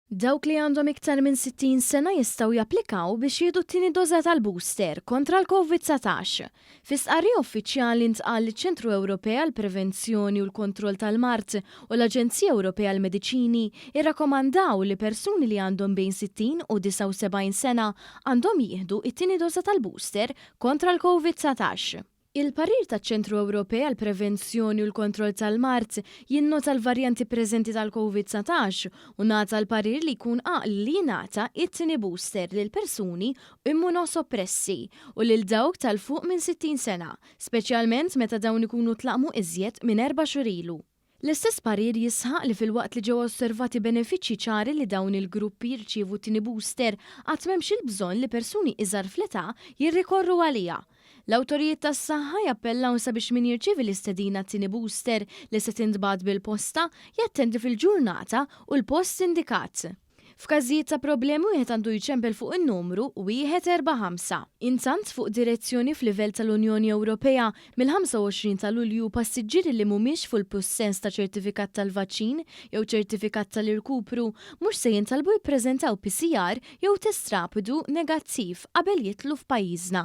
Dawk li għandhom iktar minn 60 sena jistgħu japplikaw biex jieħdu t-tieni doża tal-booster kontra l-Covid-19. Fi stqarrija uffiċjali ntqal li ċ-Ċentru Ewropea għall-Prevenzjoni u l-Kontroll tal-Mard u l-Aġenzija Ewropea għall-Mediċini irrakkomandaw li persuni li għandhom bejn 60 u 79 sena għandhom jieħdu t-tieni doża tal-booster kontra l-Covid-19. Il-parir taċ-Ċentru Ewropej għall-Prevenzjoni u l-Kontroll tal-Mard jinnota l-varjanti preżenti tal-Covid-19 u ngħata l-parir li jkun għaqli li jingħata it-tieni booster lil persuni immunosoppressi u lil dawk ta' 'l fuq minn 60 sena, speċjalment meta dawn ikunu tlaqqmu iżjed minn 4 xhur ilu. L-istess parir jisħaq li filwaqt li ġew osservati benefiċċji ċari li dawn il-gruppi jirċievu tieni booster, għad m'hemmx il-bżonn li persuni iżgħar fl-età jirrikorru għaliha. L-awtoritajiet tas-saħħa jappellaw sabiex min jirċievi l-istedina tieni booster li se tintbagħat bil-posta jattendi fil-ġurnata u l-post indikat. F'każijiet ta' problemi wieħed għandu jċempel fuq in-numru 145. Intant, fuq direzzjoni f'livell tal-Unjoni Ewropea, mill-25 ta' Lulju passiġġieri li mhumiex fil-pussess ta' ċertifikat tal-vaċċin jew ċertifikat tal-irkupru mhux se jintalbu jippreżentaw PCR jew test rapidu negattiv qabel jidħlu f'pajjiżna.